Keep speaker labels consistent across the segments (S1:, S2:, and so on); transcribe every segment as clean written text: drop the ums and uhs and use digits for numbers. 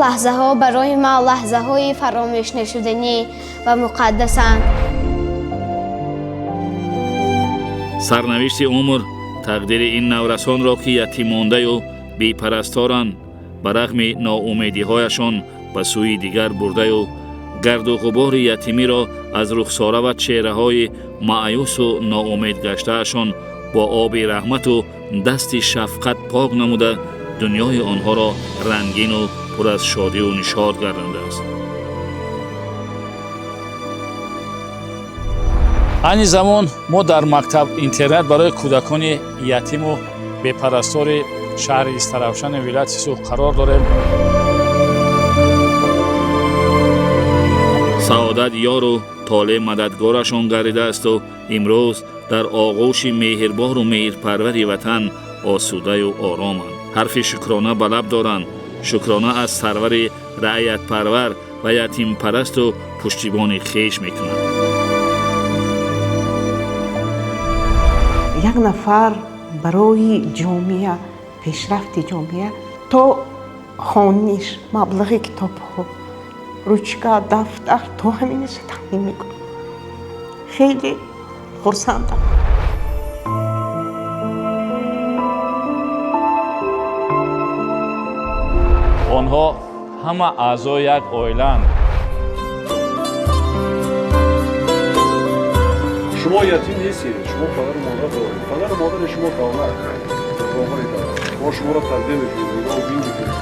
S1: Лаҳзаҳо барои ман лаҳзаҳои фаромӯшнашуданӣ ва муқаддасанд.
S2: Сарнавишти умр тақдири ин наврасонро, ки ятиммондаю бепарасторанд, ба рағми ноумедиҳояшон ба сӯи дигар бурдаю гарду ғубори ятимиро аз рухсора ва чеҳраҳои маъюсу ноумед гаштаашон бо оби раҳмату дасти шафқат пок намуда, дунёи онҳоро рангину пур аз шодиву нишод гардондааст.
S3: Айни замон мо дар мактаб интернат барои кӯдакони ятиму бепарастори шаҳри Истаравшани вилояти Суғд қарор дорем.
S2: Саодат ёру толеъ мададгорашон гардидаасту имрӯз дар оғӯши меҳрбору меҳрпарвари ватан осудаю ороманд. Ҳарфи шукрона ба лаб доранд, шукрона аз сарвари раъятпарвар ва ятимпарасту пуштибони хеш мекунанд.
S4: Як нафар барои ҷомеа, пешрафти ҷомеа, то хониш, маблағи китобҳо, ручка, дафтар, то ҳаминаша таъмин мекунам. Хеле хурсандам.
S3: Онҳо ҳама аъзои як оилаанд.
S5: Шумо ятим нестед, шумо падару модар доред. Падару модари шумо давлат, роҳбари давлат. Мо шуморо тарбия мекунем, нигоҳу бин мекунем.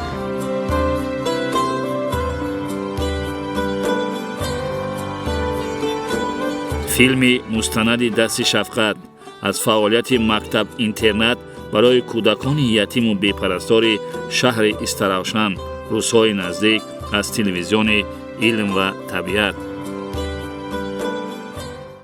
S2: Филми мустанади «Дасти шафқат» аз фаъолияти мактаб интернат барои кӯдакони ятиму бепарастори шаҳри Истаравшан рӯзҳои наздик аз телевизиони «Илм ва табиат».